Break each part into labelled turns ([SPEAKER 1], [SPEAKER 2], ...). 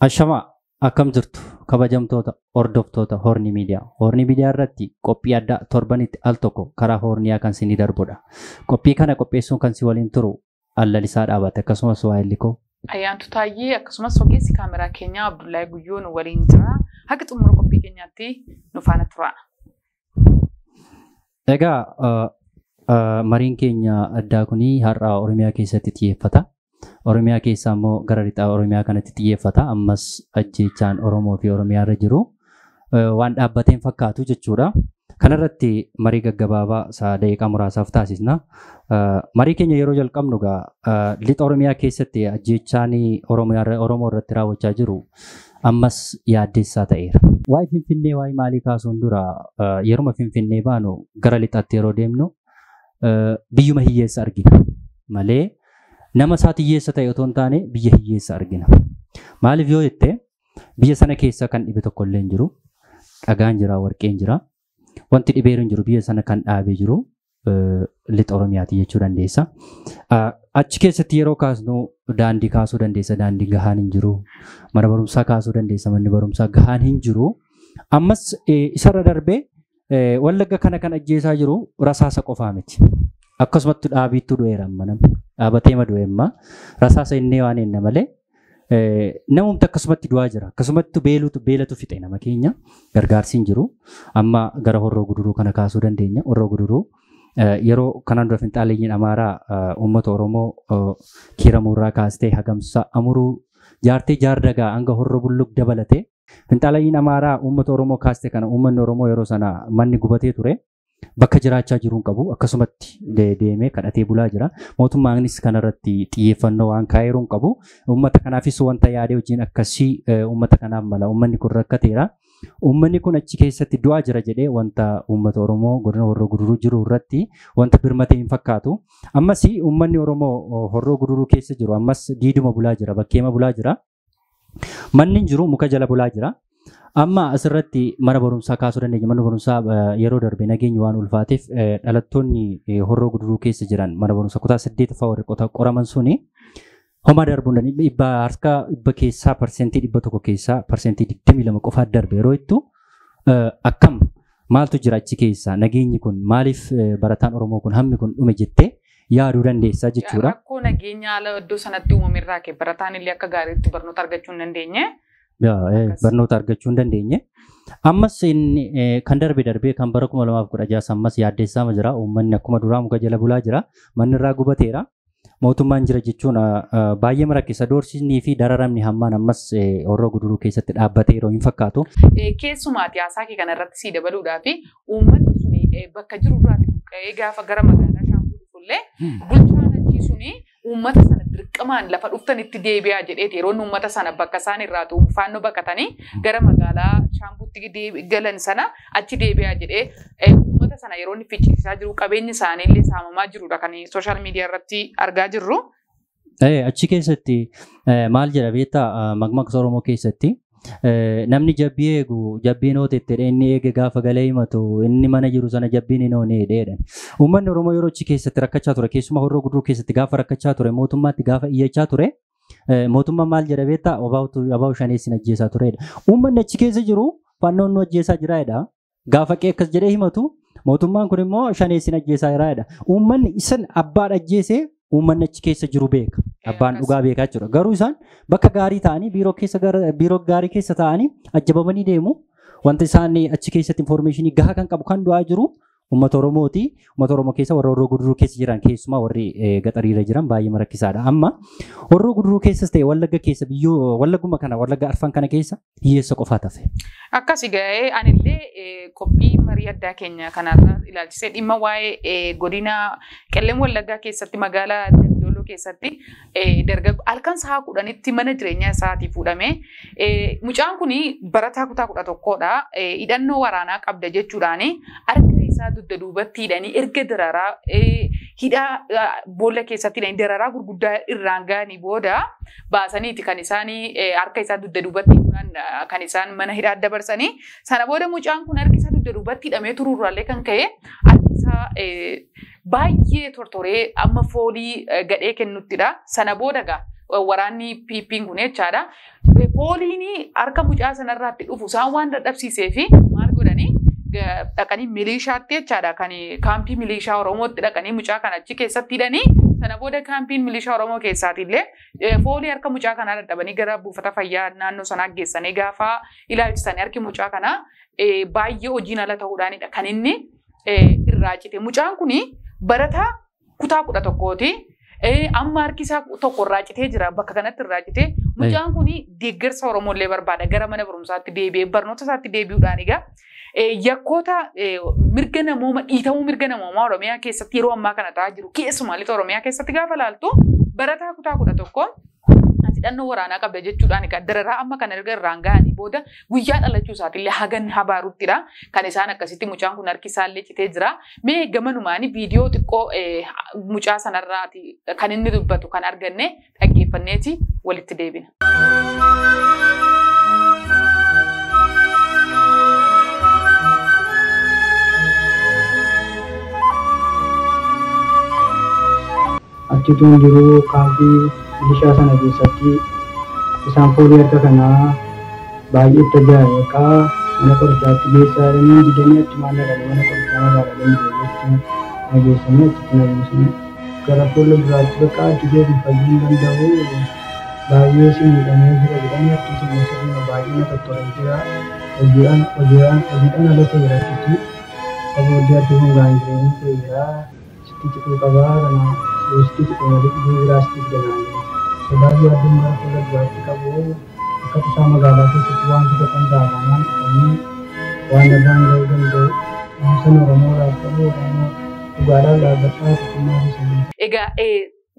[SPEAKER 1] Ashamaa akkam jirtu kabajamtoota hordoftoota Horni Miidiyaa. Horni Miidiyaa irratti qophii addaa torbanitti al tokko karaa Horniyaa kan isinii darbudha. Qophii kana qopheessuun kan si waliin turu Allalisaa Dhaabate akkasumas Waa'illi koo.
[SPEAKER 2] Ayyaantu Taayyee akkasumas ogeessi kaameraa keenyaa Abdullahi Guyyoo nu waliin jira. Haga xumura qophii keenyaatti nu faana tura.
[SPEAKER 1] Egaa mariin keenya addaa kuni har'a Oromiyaa keessatti xiyyeeffata. Oromiyaa keessaa immoo gara lixaa Oromiyaa kanatti xiyyeeffata. Ammas ajjeechaan Oromoo fi Oromiyaa irra jiru waan dhaabbateen fakkaatu jechuudha. Kanarratti marii gaggabaabaa daqiiqaa muraasaaf taasisna. Marii keenya yeroo jalqabnu egaa lixa Oromiyaa keessatti ajjeechaan Oromoo irratti raawwachaa jiru ammas yaaddeessaa ta'eera. Waa'ee Finfinnee waa'ee maalii kaasuun dura yeruma Finfinnee baanu gara lixaatti yeroo deemnu biyyuma hiyyeessa argina malee nama isaati hiyyeessa ta'e otoo hin taane biyya hiyyeessa argina. Maaliif yoo jette biyya sana keessa kan dhibe tokko illee hin jiru. Dhagaan jira, warqeen jira. Wanti dhibeeru hin jiru. Biyya sana kan dhaabee jiru lixa Oromiyaati jechuu dandeessa. Achi keessatti yeroo kaasnu daandii kaasuu dandeessa. Daandii gahaan hin jiru. Mana barumsaa kaasuu dandeessa. Manni barumsaa gahaan hin jiru. Ammas isarra darbee Wallagga kana kan ajjeesaa jiru rasaasa qofaa miti. Akkasumatti dhaabiittuu du'eera amma namni. Dhaabatee du'e amma rasaasa inni waan hin malee namumti akkasumatti du'aa jira. Akkasumatti beelatu fixe nama keenya gargaarsi hin jiru. Amma gara Horroo Guduruu kana kaasuu dandeenya. Horroo Guduruu yeroo kanaan dura finxaaleeyyiin Amaaraa uummata Oromoo Kiiramuurraa kaastee Hagamsa Amuruu jaartee Jaardagaa hanga Horroo Bulluq dabalatee finxaaleeyyiin Amaaraa uummata Oromoo kaaste kana uummanni Oromoo yeroo sana manni gubatee ture. Bakka jiraachaa jiru hin qabu. Akkasumatti deemee kadhatee bulaa jira. Mootummaanis kanarratti xiyyeeffannoo waan kaa'eeru hin qabu. Uummata kanaafis wanta yaadee hojiin akkasii uummata kanaaf mala. Uummanni kun rakkateera. Uummanni kun achi keessatti du'aa jira jedhee wanta uummata Oromoo godina Horroo Guduruu jiru irratti wanta birmatee hin fakkaatu. Ammas uummanni Oromoo Horroo Guduruu keessa jiru ammas diiduma bulaa jira. Bakkeema bulaa jira. Manni hin jiru muka jala bulaa jira. Amma asirratti mana barumsaa kaasuu dandeenya. Mana barumsaa yeroo darbe nageenyi waan ulfaateef dhalattoonni Horroo Guduruu keessa jiran mana barumsaa kutaa 8ffaa warri qoraman suni homaa darbuu hin dandeenye. Dhibba harka dhibba keessaa 100% keessaa 22% qofaa darbe yeroo ittu akkam maaltu jira achi keessaa nageenyi kun maaliif barataan Oromoo kun hammi kun dhume jettee yaaduu dandeessaa jechuudha.
[SPEAKER 2] Rakkoo nageenya haala iddoo sanatti uumame irraa ka'e barataan illee akka gaariitti barnoota argachuu hin dandeenye.
[SPEAKER 1] Barnoota argachuu hin dandeenye. Ammas inni kan darbe darbee kan bara 2016 ammas yaaddeessaa jira. Uummanni akkuma duraa muka jala bulaa jira. Manni irraa gubateera. Mootummaan jira jechuun baay'ee rakkisa. Doorsisnii fi dararamni hammaan ammas Horroo Guduruu keessatti dhaabbatee yeroo hin fakkaatu.
[SPEAKER 2] Keessumaati haasaa kee kanarratti sii dabaluudhaa fi uummanni suni bakka jiru irraati buqqa'ee gaafa gara magaalaa Shaambuu dhufullee bulchaan achii suni uummata sana dirqamaan lafa dhuftanitti deebi'aa jedheeti yeroo inni uummata sana bakka isaan irraa faannoo baqatanii gara magaalaa Shaambuutti galan sana achi deebi'aa jedhee uummata sana yeroo inni fichisiisaa jiru qabeenyi isaanii illee saamamaa jirudha kan sooshaal miidiyaa irratti argaa jirru.
[SPEAKER 1] Achi keessatti maal jedha beektaa maqmaqsa Oromoo keessatti namni jabbii eegu jabbiin hootetti inni eege gaafa galee himatu inni mana jiru sana jabbiin hin hoone jedhan. Uummanni Oromoo yeroo achi keessatti rakkachaa ture keessumaa Horroo Guduruu keessatti gaafa rakkachaa ture mootummaatti gaafa iyyachaa ture mootummaan maal jedha beektaa abaa'u shaneessin ajjeesaa turedha. Uummanni achi keessa jiru fannoon nu ajjeesaa jira jedha. Gaafa qe'ee akkas jedhee himatu mootummaan kun immoo shaneessin ajjeesaa jira jedha. Uummanni isan abbaan ajjeesee uummanni achi keessa jiru beeka. Abbaan dhugaa beekaa jechuudha. Garuu isaan bakka gaarii ta'anii biiroo gaarii keessa ta'anii ajjabamanii deemu. Wanta isaan achi keessatti infoormeeshinii gahaa kan qabu kan du'aa jiru uummata Oromooti. Uummata Oromoo keessa warra Horroo Guduruu keessa jiran keessumaa warri gaxariirra jiran baay'ee rakkisaadha. Amma Horroo Guduruu keessas ta'e Wallagga keessa biyyoo Wallagguma kana Wallagga arfan kana keessa hiyyeessa qofaa tafe.
[SPEAKER 2] Akkasi ga'ee anillee qophii marii addaa keenya kanarra ilaalchisee dhimma waa'ee godina Qellem Wallaggaa keessatti magaalaa Dambidolloo keessatti dargaggoo halkan sa'a 10tti mana jireenyaa isaatii fuudhamee mucaan kun barataa kutaa 11dha. Hidhannoo waraanaa qabda jechuudhaan harka isaa dugda duubatti hidhanii erga dararaa hidhaa boolla keessatti hidhanii dararaa gurguddaa irraan ga'anii booda baasaniiti kan isaan harka isaa dugda duubatti hidhuudhaan kan isaan mana hidhaa dabarsanii. Sana booda mucaan kun harki isaa dugda duubatti hidhamee turuurraallee kan ka'e harki isaa baay'ee tortoree amma foolii gadhee kennuttidha. Sana booda gaa Waraanni PP'n kun jechaadha. Fooliin harka mucaa sanarraatti dhufu isaan waan dadhabsiisee fi maal godhanii dhaqanii milishaatti jechaadha kan kaampii milishaa Oromootti dhaqanii mucaa kana achi keessatti hidhanii sana booda kaampiin milishaa Oromoo keessaati illee foolii harka mucaa kanaa dadhabanii gara buufata fayyaa naannoo sanaa geessanii gaafa ilaalchisanii harki mucaa kanaa baay'ee hojiin ala ta'uudhaanidha kan inni irraa cite. Mucaan kuni barataa kutaa 11ti. Amma harki isaa tokko irraa citee jira bakka kanatti irraa citee mucaan kuni deeggarsa Oromooillee barbaada gara mana barumsaatti deebi'ee barnoota isaatti deebi'uudhaan egaa yakkoota mirga namooma dhiitamuu mirga namoomaa Oromiyaa keessatti yeroo ammaa kana ta'aa jiru keessumaa lixa Oromiyaa keessatti gaafa laaltu barataa kutaa 11 hidhannoo waraanaa qabda jechuudhaan egaa dararaa amma kana erga irraan ga'anii booda guyyaa dhalachuu isaatiillee hagan habaaruttidha kan isaan akkasitti mucaan kun harki isaallee citee jira. Mee gamanumaani viidiyoo xiqqoo mucaa sanarraati kan inni dubbatu kan arganne dhaggeeffanneeti walitti deebina.
[SPEAKER 3] Achituun jiru kaampii milishaa sana keessatti isaan foolii harka kanaa baay'ee itti ajaa'iba. Mana qorichaatti geessaa jiranii didanii achumaan dhaqanii mana qorichaa magaalaa Dambiitti na geessanii achitti na geessanii gara fuula duraatti bakka harki keetiin fayyuu hin danda'u baay'ee si miidhamee jira jedhanii harki isin sirna baay'ee na tottolaa jira. Hojiidhaan ala ta'eera achitti. Booddee harki kun gaangireenii ta'eera. Sitti cituu qabaa kana sitti cituu malee dhibee biraa sitti fidanaa jira. Sodaa fi yaaddoon gara fuula duraatti qabu akka tasaa magaalaa keessatti wanti tokko hin taane dhufanii waan irraan ga'uu danda'u. Sana Oromoodhaaf qabu Oromoo dhugaadhaaf dhaabbachaa tokkummaa keessanii.
[SPEAKER 2] Egaa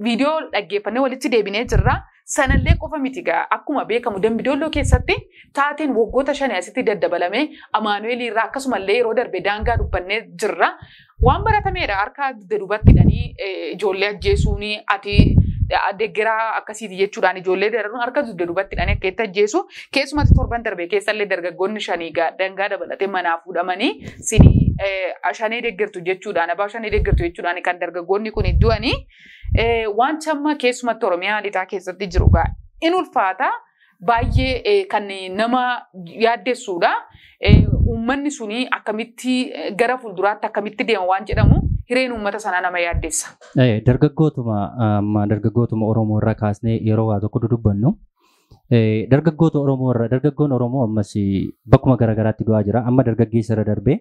[SPEAKER 2] viidiyoo dhaggeeffannee walitti deebinee jirra. Sanallee qofa miti egaa akkuma beekamu Dambidolloo keessatti taateen waggoota 5 asitti daddabalame Amaanu'eel irraa akkasumallee yeroo darbe daangaa dubbannee jirra. Waan baratameedha harka dudubatti hidhanii ijoollee ajjeesuun ati deeggaraa akkasiiti jechuudhaan ijoollee dararuun harka dudubatti hidhanii akka itti ajjeesu keessumatti torban darbe keessallee dargaggoonni 5 daangaa dabalatee manaa fuudhamanii sinii shanee deeggartu jechuudhaan abbaa shanee deeggartu jechuudhaan kan dargaggoonni kun du'anii wanti amma keessumatti Oromiyaa lixaa keessatti jiru gaa in ulfaata baay'ee kan nama yaaddessuudha. Uummanni suni akkamitti gara fuulduraatti akkamitti deema waan jedhamu hireen uummata sanaa nama yaaddessa.
[SPEAKER 1] Dargaggootuma Oromoo irraa kaasnee yeroo waa tokko dudubbannu dargaggoota Oromoo irraa dargaggoon Oromoo ammas bakkuma garaagaraatti du'aa jira. Amma dargaggeessa irra darbee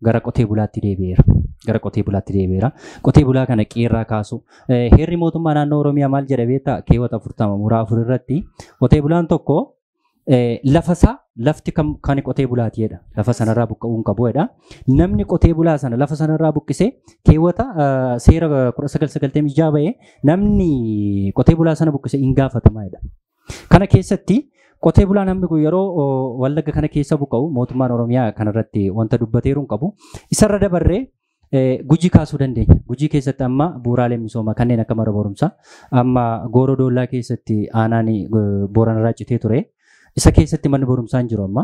[SPEAKER 1] gara qotee bulaatti deebi'eera. Gara qotee bulaatti deebi'eera. Qotee bulaa kana qeerraa kaasu. Heerri mootummaa naannoo Oromiyaa maal jedha beektaa? Keewwata 40 muraa 4 irratti qotee bulaan tokko lafa isaa lafti kan qotee bulaati jedha. Lafa sanarraa buqqa'uu hin qabu jedha. Namni qotee bulaa sana lafa sanarraa buqqisee keewwata seera 1996 ba'ee namni qotee bulaa sana buqqisee hin gaafatamaa jedha. Kana keessatti qotee bulaan namni kun yeroo Wallagga kana keessa buqqa'u mootummaan Oromiyaa kanarratti wanta dubbateeru hin qabu. Isarra dabarree Gujii kaasuu dandeenya. Gujii keessatti amma bu'uuraaleen misoomaa kanneen akka mana barumsaa amma Gooroo Doollaa keessatti aanaan Booranarraa citee ture. Isa keessatti manni barumsaa hin jiru amma.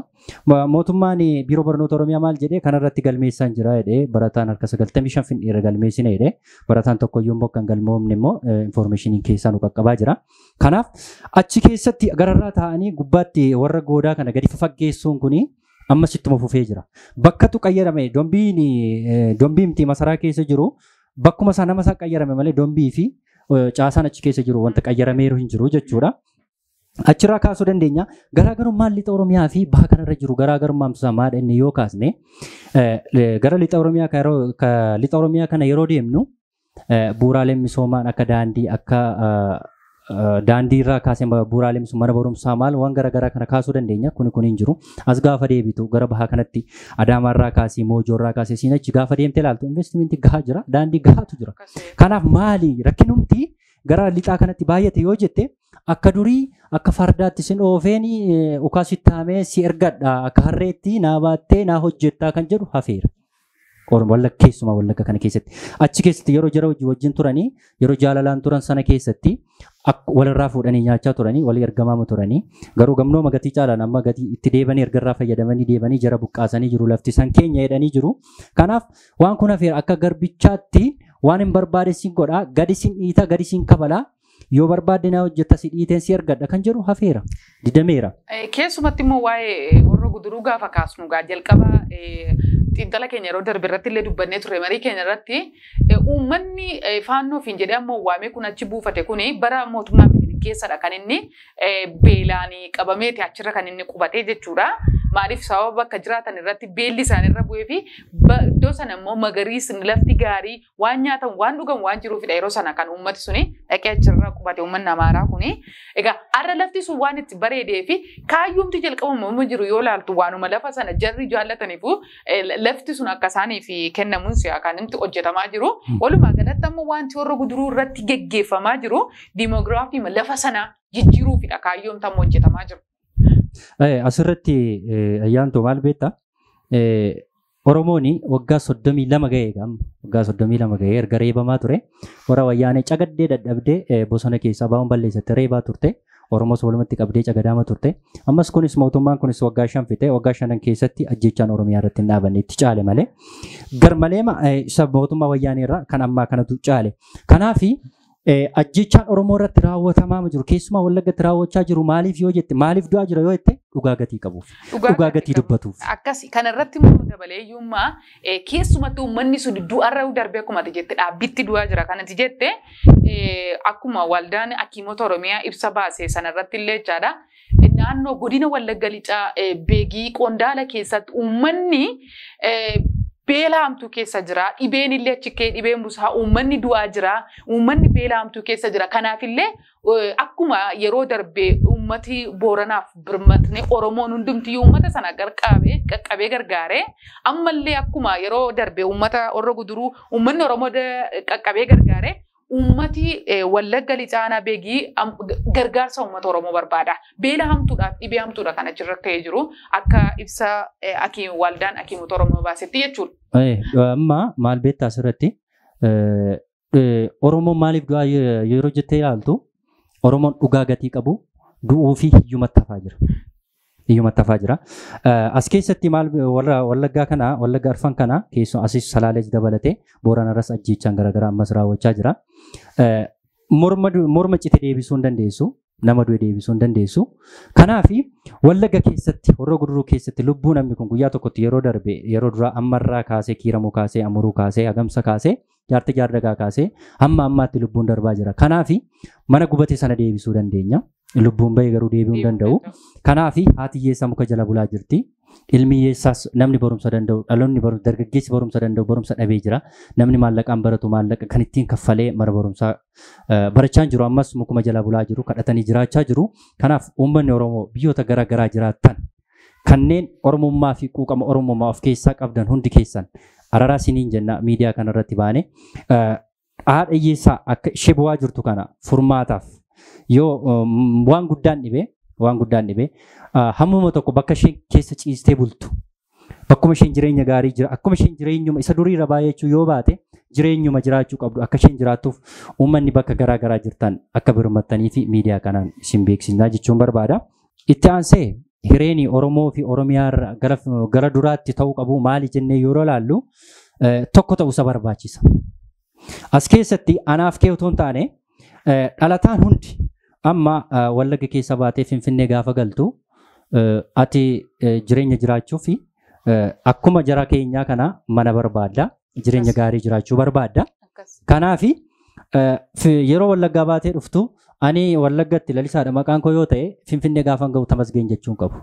[SPEAKER 1] Mootummaan Biiroo Barnoota Oromiyaa maal jedhee kanarratti galmeessaa hin jira jedhee barataan harka 95 finfinnee galmeessine jedhee barataan tokkoyyuu immoo kan galmoomne immoo infoormeeshiniin keessaa nu qaqqabaa jira. Kanaaf achi keessatti gararraa taa'anii gubbaatti warra goodaa kana gadi fafaggeessuun kuni ammas ittuma fufee jira. Bakkatu qayyarame dombiimti masaraa keessa jiru bakkuma isaa nama isaa qayyarame malee dombii fi caasaan achi keessa jiru wanta qayyarameeru hin jiru jechuudha. Achirraa kaasuu dandeenya. Garaagarummaan lixa Oromiyaa fi baha kanarra jiru garaagarummaan isaa maal inni yoo kaasne gara lixa Oromiyaa kana yeroo deemnu bu'uuraaleen misoomaan akka daandii akka daandii irraa kaasee bu'uuraalee misoomaa mana barumsaa maal waan garaagaraa kana kaasuu dandeenya. Kun hin jiru. As gaafa deebitu gara baha kanatti Adaamaarraa kaasee Moojoorraa kaasee siin achi gaafa deemtee ilaaltu investimentii gahaa jira. Daandii gahaatu jira. Kanaaf maali rakkinumti gara lixaa kanatti baay'ate yoo jette akka durii akka fardaatti sin oofeen ukaa sittaamee si ergadha akka harreetti naa baattee naa hojjettaa kan jedhu hafeera. Wallagga keessumaa Wallagga kana keessatti. Achi keessatti yeroo jara wajjin turanii yeroo jaalalaan turan sana keessatti walirraa fuudhanii nyaachaa turanii walii ergamaama turanii garuu gamnooma gatii caalaan amma gatii itti deebanii ergarraa fayyadamanii deebanii jara buqqaasanii jiru lafti san keenya jedhanii jiru. Kanaaf waan kun hafeera akka garbichaatti waan hin barbaade sin godhaa gadi sin dhiitaa gadi sin kabalaa Yoo barbaadde na hojjetta si dhiiteen si argadha kan jedhu hafeera. Didameera.
[SPEAKER 2] Keessumatti immoo waa'ee warra guduruu gaafa kaasnu gaa jalqaba xiinxala keenya yeroo darbe irratti illee dubbannee turre marii keenya irratti uummanni faannoo ofiin jedhee ammoo waamee kun achi buufate kuni bara mootummaa keessadha kan inni beelaan qabameeti achirra kan inni qubatee jechuudha. Maaliif sababa bakka jiraatan irratti beelli isaanirra bu'ee fi iddoo sana immoo magariisni lafti gaarii waan nyaatan waan dhugan waan jiruufidha yeroo sana kan uummati suni dhaqee achirra qubate uummanni Amaaraa kuni. Egaa har'a lafti sun waan itti bareedee fi kaayyoomti jalqabuma jiru yoo laaltu waanuma lafa sana jarri jaallataniifu lafti sun akka isaaniif kennamuun si'a kan inni hojjetamaa jiru. Walumaa galatti ammoo wanti warra guduruu irratti geggeeffamaa jiru diimoogiraafii lafa sana jijjiiruufidha kaayyoomti ammoo hojjetamaa jiru.
[SPEAKER 1] Asirratti ayyaantu maal beektaa? Oromoon waggaa 32 ga'ee waggaa 32 ga'ee erga reebamaa ture. Warra wayyaanee cagaddee dadhabdee bosona keessaa bahuun balleessatti reebaa turte. Oromoos walumatti qabdee cagadaama turte. Ammas kunis mootummaan kunis waggaa 5 fixe waggaa 5 keessatti ajjechaan Oromiyaa irratti hin dhaabanne itti caale malee. Garmalee isa mootummaa wayyaanee irraa kan ammaa kanatu caale. Kanaafi ajjechaan Oromoo irratti raawwatamaa jiru keessumaa Wallaggatti raawwachaa jiru maaliif yoo jette maaliif du'aa jira yoo jette dhugaa gatii qabuuf dhugaa gatii dubbatuuf.
[SPEAKER 2] Akkasi kanarratti immoo dabalee iyyummaa keessumatti uummanni sun du'arra darbee akkuma ati jette dhaabbitti du'aa jira kanatti jette akkuma waldaan hakiimota Oromiyaa ibsa baase sanarratti illee jechaadha. Naannoo godina Wallagga Lixaa Beegii Qondaala keessatti uummanni beela hamtuu keessa jira. Dhibeen illee achi ka'ee dhibeen busaa uummanni du'aa jira. Uummanni beela hamtuu keessa jira. Kanaaf illee akkuma yeroo darbe uummati Booranaaf birmatne Oromoon hundumtiyyuu uummata sana qaqqabee gargaare ammallee akkuma yeroo darbe uummata warra guduruu uummanni Oromoo qaqqabee gargaare uummati Wallagga Lixaa Beegii gargaarsa uummata Oromoo barbaada. Beela hamtuudhaaf dhibee hamtuudha kan achirra ta'ee jiru akka ibsa waldaan hakiimota Oromoo baasetti jechuudha.
[SPEAKER 1] Amma maal beektaa asirratti Oromoon maaliif du'aa yeroo jettee ilaaltu Oromoon dhugaa gatii qabu du'uu fi hiyyumatti hafaa jira. Hiyyumatti hafaa jira. As keessatti maal warra Wallaggaa kana Wallagga Arfan kana keessumaa asis Salaalees dabalatee Booranarras ajjeechaan garaagaraa ammas raawwachaa jira. Morma cite deebisuu hin dandeessu. Nama du'e deebisuu hin dandeessu. Kanaaf Wallagga keessatti warra guduruu keessatti lubbuu namni kun guyyaa tokkotti yeroo darbe yeroo duraa ammarraa kaasee kiiramuu kaasee amuruu kaasee hagamsa kaasee jaartii jaardagaa kaasee hamma ammaatti lubbuun darbaa jira. Kanaaf mana gubate sana deebisuu dandeenya. Lubbuun bahee garuu deebi'uu hin danda'u. Kanaaf haati hiyyeessaa muka jala bulaa jirti. Ilmi hiyyeessaas namni barumsa danda'u dhaloonni dargaggeessi barumsa danda'u barumsa dhabee jira. Namni maallaqaan baratu maallaqa kan ittiin kaffalee mana barumsaa barachaa jiru ammas mukuma jala bulaa jiru kadhatanii jiraachaa jiru. Kanaaf uummanni Oromoo biyyoota garaa garaa jiraatan kanneen Oromummaa fi quuqama Oromummaa of keessaa qabdan hundi keessan araraa isiniin jenna miidiyaa kanarratti baane haadha hiyyeessaa akka ishee bu'aa jirtu kana furmaataaf yoo waan guddaan dhibee hammuma tokko bakka isheen keessa ciistee bultu bakkuma isheen jireenya gaarii jira akkuma isheen jireenyuma isa duriirra baay'achuu yoo baate jireenyuma jiraachuu qabdu akka isheen jiraattuuf uummanni bakka garaa garaa jirtan akka birmattanii fi miidiyaa kanaan isin beeksisnaa jechuun barbaada. Itti aansee hireeni Oromoo fi Oromiyaa gara duraatti ta'uu qabu maali jennee yeroo ilaallu tokko ta'uu isa barbaachisa. As keessatti anaaf kee otoo hin taane dhalataan hundi amma Wallagga keessa baatee Finfinnee gaafa galtu ati jireenya jiraachuu fi akkuma jara keenyaa kana mana barbaadda jireenya gaarii jiraachuu barbaadda. Kanaaf yeroo Wallaggaa baatee dhuftu ani Wallaggatti Lalisaadha maqaan koo yoo ta'e Finfinnee gaafa gahu Tamasgeen jechuun qabu.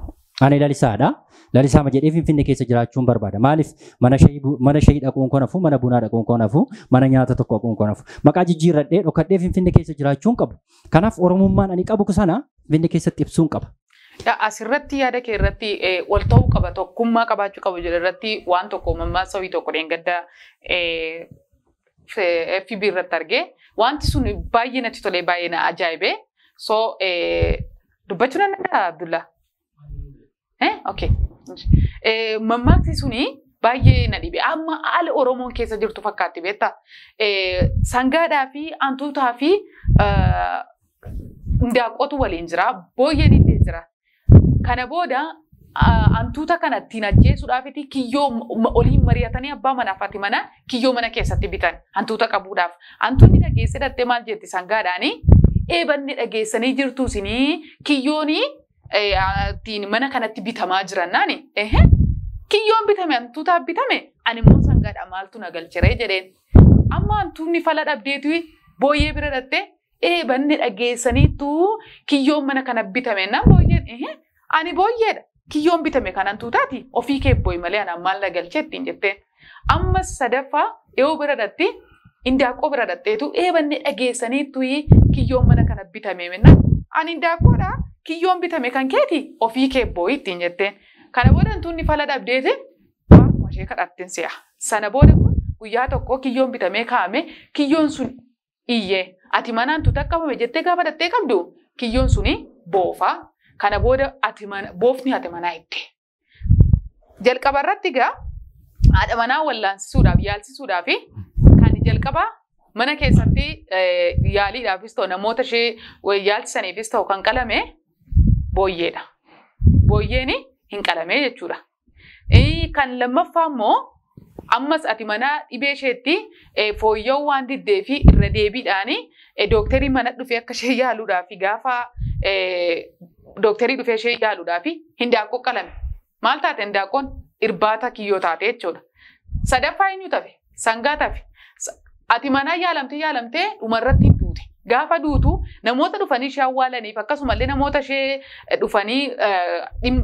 [SPEAKER 1] Ani Lalisaadha. Lalisaama jedhee Finfinnee keessa jiraachuun barbaada. Maaliif mana shayii dhaquun koo nafu, mana bunaa dhaquun koo nafu, mana nyaata tokko dhaquun koo nafu. Maqaa jijjiirradhee dhokadhee Finfinnee keessa jiraachuun qabu. Kanaaf Oromummaan ani qabu sana Finfinnee keessatti ibsuun qaba.
[SPEAKER 2] Asirratti yaada kee irratti wal ta'uu qaba tokkummaa qabaachuu qabu jedhu irratti waan tokko mammaaksa wayii tokko dheengadda FB irratti argee wanti sun baay'ee natti tolee baay'ee na ajaa'ibe. So dubbachuu nan danda'a Abdullaa? Okay. Mammaaksi suni baay'ee na dhibe. Amma haala Oromoon keessa jirtu fakkaatti beektaa? Sangaadhaa fi hantuutaa fi hindaanqootu waliin jira. Booyyeen illee jira. Kana booda hantuuta kana ittiin ajjeesuudhaafiti kiyyoo oliin mari'atanii abbaa manaaf haati mana kiyyoo mana keessatti bitan hantuuta qabuudhaaf. Hantuunni dhageessee dhattee maal jetti sangaadhaanii? Eebanni dhageessanii jirtu isinii kiyyoonii ittiin mana kanatti bitamaa jiran naani. Kiyyoon bitame hantuutaa bitame ani immoo sangaadha maaltu na galcheree jedheen. Amma hantuunni fala dhabdeetu booyyee bira dhattee eebanni dhageessaniitu kiyyoon mana kana bitame naan booyyeen ani booyyeedha. Kiyyoon bitame kan hantuutaati ofii kee booyi malee anaan maal na galchee ittiin jetteen. Amma sadaffaa dhiyoo bira dhatti indaaqqoo bira dhatteetu eebanni dhageessaniitu kiyyoon mana kana bitame naan ani indaaqqoodha kiyyoon bitame kan keeti ofii kee booyi ittiin jetteen. Kana booda hantuunni fala dhabdeeti waanuma ishee kadhatteen si'a. Sana booda kun guyyaa tokko kiyyoon bitamee kaa'ame kiyyoon sun iyyee ati mana hantuuta qabame jettee gaafa dhattee qabdu kiyyoon suni boofa. Kana booda boofni ati manaa itti. Jalqaba irratti egaa haadha manaa wallaansisuudhaaf yaalsisuudhaaf kan jalqaba mana keessatti yaaliidhaafis ta'u namoota ishee yaalsisaniifis ta'u kan qalame booyyeedha. Booyyeen hin qalame jechuudha. Kan lammaffaa immoo ammas ati manaa dhibee isheetti fooyya'uu waan diddee fi irra deebiidhaan dooktarii mana dhufee akka ishee yaaluudhaaf gaafa dooktarii dhufee ishee yaaluudhaaf hindaaqqoo qalame. Maal taate hindaaqqoon irbaata kiyyoo taate jechuudha. Sadaffaa eenyu tafe? Sangaa tafe. Ati manaa yaalamtee yaalamtee dhumarratti hin duute. Gaafa duutu namoota dhufanii ishee awwaalaniif akkasumallee namoota ishee dhufanii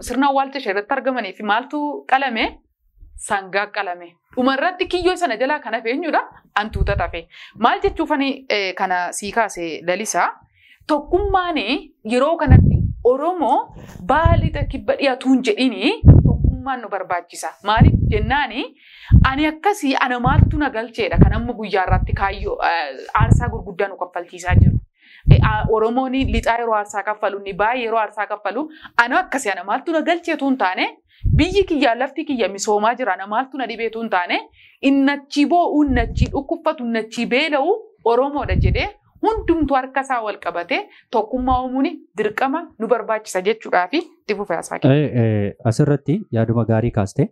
[SPEAKER 2] sirna awwaalcha ishee irratti argamaniif maaltu qalame? Sangaa qalame. Dhumarratti kiyyoo sana jalaa kan hafe eenyudha? Hantuuta tafe. Maal jechuufani kana sii kaase Lalisaa? Tokkummaan yeroo kanatti Oromoo baalixa kibba dhiyaatuun jedhini tokkummaan nu barbaachisa. Maaliif jennaani ani akkasii ana maaltu na galcheedha kan amma guyyaa irratti kaayyoo aarsaa gurguddaa nu kaffalchiisaa jiru. Oromoon lixaa yeroo aarsaa kaffalu, inni baay'ee yeroo aarsaa kaffalu ana akkasii ana maaltu na galcheetu hin taane biyyi kiyya lafti kiyya misoomaa jira ana maaltu na dhibeetu hin taane innachi boo'u, innachi dhukkubfatu, innachi beela'u Oromoodha jedhee hundumtuu harka isaa wal qabatee tokkummaa uumuun dirqama nu barbaachisa jechuudhaa fi itti fufee haasaa
[SPEAKER 1] kenna. Asirratti yaaduma gaarii kaaste.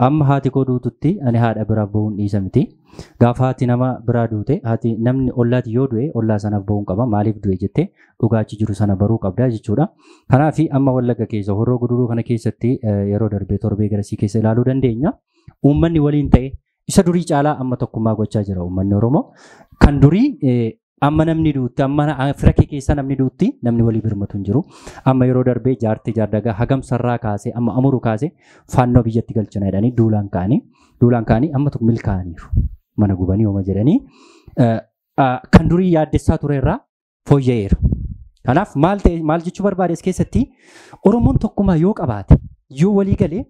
[SPEAKER 1] Amma haati koo duututti ani haadha biraaf ba'uun dhiisa miti. Gaafa haati nama biraa duute haati namni ollaati yoo du'e ollaa sanaaf ba'uun qaba. Maaliif du'e jettee dhugaachi jiru sana baruu qabda jechuudha. Kanaaf amma Wallagga keessa Horroo Guduruu kana keessatti yeroo darbee torbee garasii keessa ilaaluu dandeenya. Uummanni waliin ta'e isa durii caalaa amma tokkummaa gochaa jira uummanni Oromoo. Kan durii amma namni duutti amma fira kee keessa namni duutti namni walii birmatu hin jiru. Amma yeroo darbee jaartee jaardagaa hagam sarraa kaasee amma amuru kaasee faannoo biyyatti galchina jedhanii duulaan ka'anii amma tokko milkaa'aniiru. Mana gubanii hooma jedhanii kan durii yaaddessaa ture irraa fooyya'eera. Kanaaf maal ta'e maal jechuu barbaade as keessatti Oromoon tokkummaa yoo qabaate yoo walii galee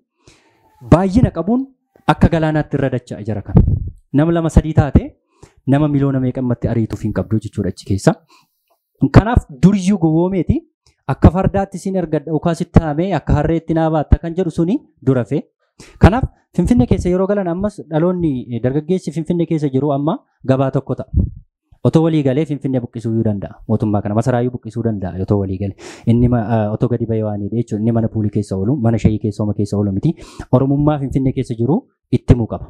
[SPEAKER 1] baay'ina qabuun akka galaanaatti irra dacha'a jira kana. Nama lama sadii taate nama miliyoona meeqammatti ariituuf hin qabdu jechuudha achi keessa. Kanaaf duriyyuu gowwoomeeti akka fardaatti siin ergadha ukaasitti haamee akka harreetti naa baatta kan jedhu suni dura fe. Kanaaf Finfinnee keessa yeroo galan ammas dhaloonni dargaggeessi Finfinnee keessa jiru amma gabaa tokko ta'a. Otoo walii galee Finfinnee buqqisuu iyyuu danda'a. Mootummaa kana masaraayyuu buqqisuu danda'a otoo walii galee. Inni otoo gadi bahee waan hidhee jechuudha. Inni mana puulii keessa oolu, mana shayii keessa hooma keessa oolu miti. Oromummaa Finfinnee keessa jiru itti himuu qaba.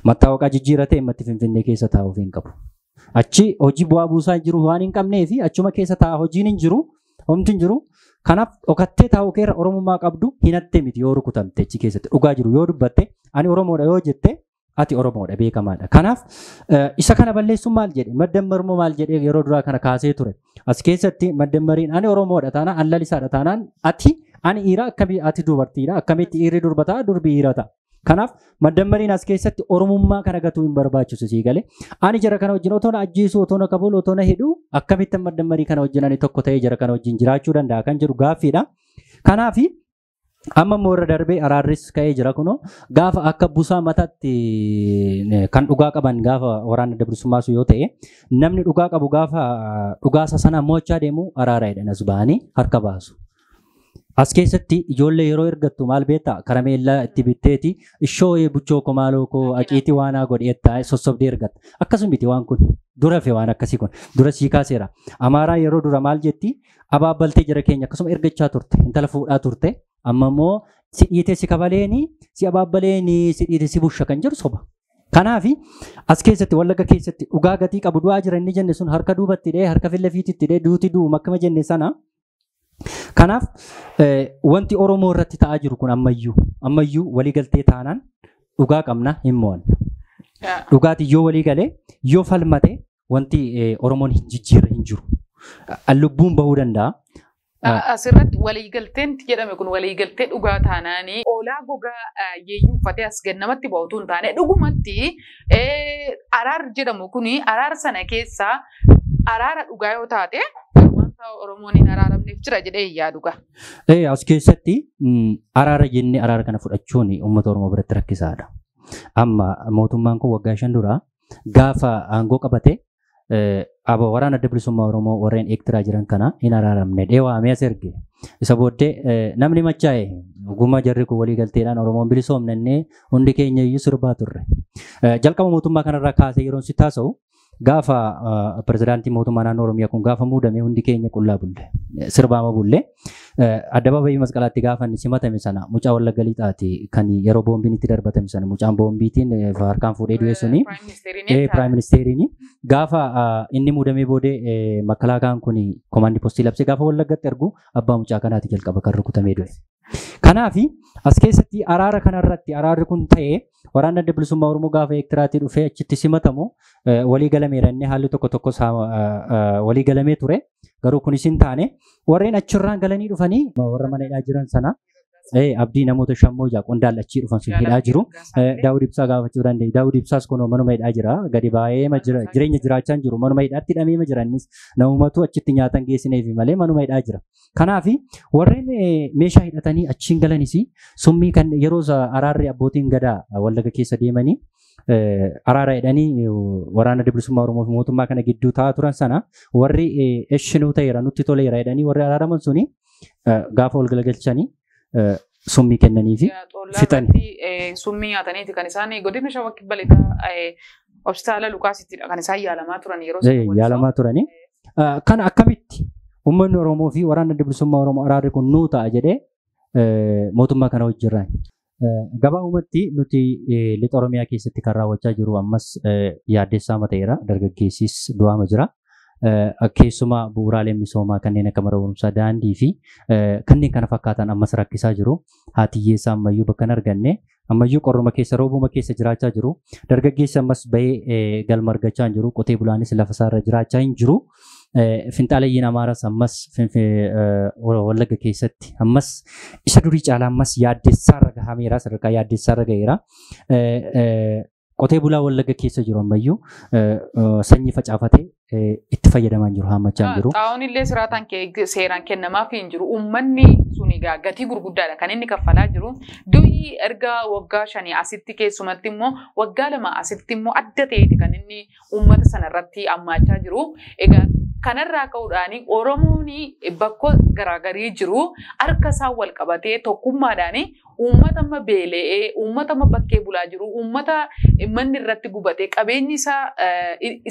[SPEAKER 1] Mattaawaqaa jijjiiratee himmatti Finfinnee keessa taa'uuf hin qabu. Achi hojii bu'aa buusaa jiru waan hin qabnee fi achuma keessa taa'a hojiin hin jiru, homti hin jiru. Kanaaf dhokattee taa'uu keerra Oromummaa qabdu hinattee miti yoo rukutamte achi keessatti dhugaa jiru yoo dubbatte ani Oromoodha yoo jette ati Oromoodha beekamaadha. Kanaaf isa kana balleessuun maal jedhe maddammar immoo maal jedhee yeroo duraa kana kaasee ture. As keessatti maddammariin ani Oromoodha taanaan an lalisaadha taanaan ati ani dhiira akkamii ati dubartiidha akkamitti dhiirri durba ta'a durbi dhiira ta'a. Kanaaf maddammariin as keessatti Oromummaa kana gatuu hin barbaachisu sii galee. Ani jara kana wajjin otoo na ajjeesuu otoo na kabalu otoo na hidhuu akkamitti maddammarii kana wajjin ani tokko ta'ee jara kana wajjin jiraachuu danda'a kan jedhu gaaffiidha. Kanaaf amma immoo irra darbee araarris ka'ee jira kunoo gaafa akka busaa mataatti kan dhugaa qaban gaafa waraana adda bilisummaa yoo ta'e namni dhugaa qabu gaafa dhugaasa sana mo'achaa deemu araara jedhan as ba'anii harka baasu. As keessatti ijoollee yeroo ergattu maal beektaa karameellaa itti bitteeti ishoo buchoo koo maaloo koo aqiitii waanaa godheettaa sossobdee ergatta. Akkasuma miti waan kun dura fe waan akkasii kun dura sii kaaseera. Amaaraan yeroo dura maal jetti abaabbaltee jira keenya akkasuma ergachaa turte intala fuudhaa turte amma immoo si dhiitee si kabaleeni si abaabbaleeni si dhiitee si busha kan jedhu soba. Kanaaf as keessatti Wallagga keessatti dhugaa gatii qabu du'aa jira inni jenne sun harka duubatti hidhee harka fillafiititti hidhee duuti du'u akkuma jenne sana. Kanaaf wanti Oromoo irratti ta'aa jiru kun ammayyuu waliigaltee taanaan dhugaa qabna hin mo'anna. Dhugaatii yoo walii galee yoo falmate wanti Oromoon hin jijjiirre hin jiru. Lubbuun bahuu danda'a.
[SPEAKER 2] Asirratti waliigalteen jedhame kun waliigaltee dhugaa taanaanii oolaa gogaa yeeyyuu uffatee as gannamatti ba'utu hin taane dhugumatti araar jedhamu kuni araara sana keessaa araara dhugaa yoo taate wanta Oromoon hin araaramneef jira jedhee hin yaadu gaa.
[SPEAKER 1] As keessatti araara jennee araara kana fudhachuun uummata Oromoo biratti rakkisaadha. Amma mootummaan kun waggaa 5 dura gaafa aangoo qabate aba waraana adda bilisummaa Oromoo warreen Eertiraa jiran kana hin araaramne dheewaamee as erge. Isa booddee namni machaa'e dhuguma jarri kun walii galteedhaan Oromoon bilisoomnannee hundi keenya iyyuu sirbaa turre. Jalqaba mootummaa kanarraa kaasee yeroon si taasa'u gaafa pirezidaantii mootummaa naannoo Oromiyaa kun gaafa muudame hundi keenya qullaa bulle sirbaama bulle addabaabayii masqalaatti gaafa inni simatame sana mucaa Wallagga Lixaati kan yeroo boombiin itti darbatame sana mucaan boombiitiin harkaan fuudhee du'e suni piraayim ministeeriin gaafa inni muudamee boodee makalaakaan kun komaandi postii labsee gaafa Wallaggatti ergu abbaa mucaa kanaati jalqaba kan rukutamee du'e. Kanaaf as keessatti araara kanarratti araarri kun ta'ee waraanni adda bilisummaa Oromoo gaafa Eertiraatii dhufee achitti simatamu walii galameera inni haalli tokko tokkos walii galamee ture. Garuu kunis hin taane warreen achirraan galanii dhufanii warra mana hidhaa jiran sana abdii namoota shammoo ja'a qondaala achii dhufan sun hidhaa jiru. Daawud Ibsaa gaafachuu dandeenya. Daawud Ibsaas kunoo manuma hidhaa jira. Gadi baay'ee jireenya jiraachaa hin jiru. Manuma hidhaatti hidhamee jira innis namumatu achitti nyaatan geessineefi malee manuma hidhaa jira. Kanaaf warreen meeshaa hidhatanii achiin galanis summii kan yeroo araarri abbootiin gadaa Wallagga keessa deemanii araara jedhanii waraana adda bilisummaa Oromoo fi mootummaa kana gidduu taa'aa turan sana warri eshinuu ta'eera nutti toleera jedhanii warri araaraman suni gaafa ol galagalchanii summii kennanii fi fixan.
[SPEAKER 2] Summii nyaataniiti kan isaan godina Shawaa Kibba Lixaa hospitaala Lukaasittidha kan isaan yaalamaa turan yeroo
[SPEAKER 1] yaalamaa turani. Kana akkamitti uummanni Oromoo fi waraanni adda bilisummaa Oromoo araarri kun nuu ta'a jedhee mootummaa kana hojjerran. Gabaabumatti nuti lixa Oromiyaa keessatti kan raawwachaa jiru ammas yaaddessaa ta'eera. Dargaggeessis du'aama jira. Keessumaa bu'uuraaleen misoomaa kanneen akka mana barumsaa daandii fi kanneen kana fakkaatan ammas rakkisaa jiru. Haati hiyyeessaa ammayyuu bakka hin arganne ammayyuu qorruma keessa roobuma keessa jiraachaa jiru. Dargaggeessi ammas bahee galma argachaa hin jiru. Qotee bulaanis lafa isaarra jiraachaa hin jiru. Finxaalayyiin Amaaras ammas Wallagga keessatti ammas isa durii caalaa ammas yaaddessaarra gahameera sadarkaa yaaddessaarra gaheera. Qotee bulaa Wallagga keessa jiru ammayyuu sanyii facaafatee itti fayyadamaa jiru haammachaa jiru.
[SPEAKER 2] Xaa'oon illee siraataan seeraan kennamaaf hin jiru. Uummanni sun egaa gatii gurguddaadha kan inni kaffalaa jiru. Du'i erga waggaa 5 asitti keessumatti immoo waggaa 2 asitti immoo adda ta'eeti kan inni uummata sanarratti hammaachaa jiru. Egaa kanarraa ka'uudhaan Oromoon bakka garaagarii jiru harka isaa wal qabatee tokkummaadhaan uummata amma beela'ee uummata amma bakkee bulaa jiru uummata manni irratti gubatee qabeenyi isaa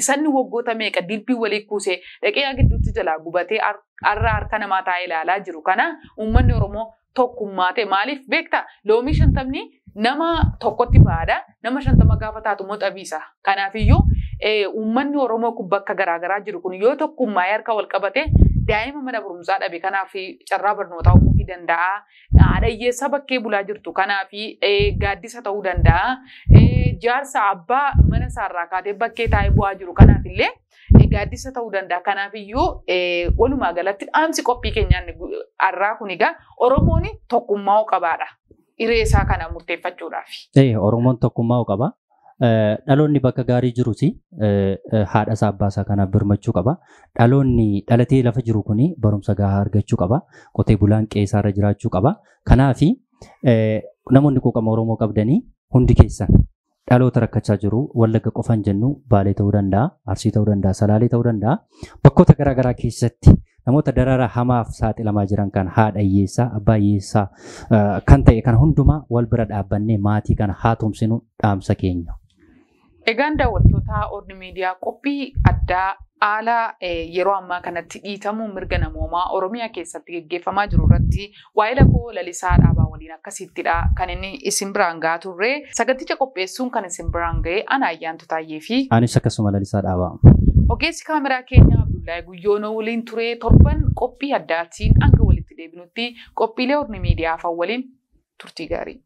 [SPEAKER 2] isanni waggoota meeqa dilbii walii kuusee dhaqee gidduutti jalaa gubatee har'a harka namaa taa'ee ilaalaa jiru. Kana uummanni Oromoo tokkummaa ta'e maaliif beektaa loomii 50 nama tokkotti baadha nama 50 gaafa taatu immoo xabiisa. Kanaafiyyuu uummanni Oromoo kun bakka garaagaraa jiru kun yoo tokkummaa harka wal qabate daa'ima mana barumsaa dhabe kanaaf carraa barnootaa uumuufii danda'a. Haadha hiyyeessaa bakkee bulaa jirtu kanaaf gaaddisa ta'uu danda'a. Jaarsa abbaa mana isaarraa kaatee bakkee taa'ee bu'aa jiru kanaaf illee gaaddisa ta'uu danda'a. Kanaafiyyuu walumaa galatti dhaamsi qophii keenyaan har'aa kun egaa Oromoon tokkummaa qabaadha. Hiree isaa kana murteeffachuudhaaf.
[SPEAKER 1] Oromoon tokkummaa qaba. Dhaloonni bakka gaarii jirus haadha isaa abbaa isaa kanaaf birmachuu qaba. Dhaloonni dhalatee lafa jiru kun barumsa gahaa argachuu qaba. Qotee bulaan qe'ee isaarra jiraachuu qaba. Kanaaf namoonni quuqama Oromoo qabdanii hundi keessan dhaloota rakkachaa jiru Wallagga qofaan jennu Baalee ta'uu danda'a, Arsii ta'uu danda'a, Salaalee ta'uu danda'a. Bakkoota garaagaraa keessatti namoota dararaa hamaaf saaxilamaa jiran kan haadha hiyyeessaa, abbaa hiyyeessaa kan ta'e kan hundumaa wal bira dhaabbannee maatii kana haa tumsinu dhaamsa keenya.
[SPEAKER 2] Egaan daawwattoota Orni Miidiyaa qophii addaa haala yeroo ammaa kanatti dhiitamuu mirga namoomaa Oromiyaa keessatti geggeeffamaa jiru irratti waa'ee lakkoo Lalisaa Dhaabaa waliin akkasittidha kan inni isin biraan gahaa turre. Saganticha qopheessuun kan isin biraan ga'e ana Ayyaantu Taayyee fi
[SPEAKER 1] Anis akkasuma Lalisaa Dhaabaa.
[SPEAKER 2] Ogeessi kaameraa keenya Abdullahi Guyyoonoo waliin ture. Torban qophii addaatiin hanga walitti deebinutti qophiilee Horni Miidiyaa afaan waliin turtii gaarii.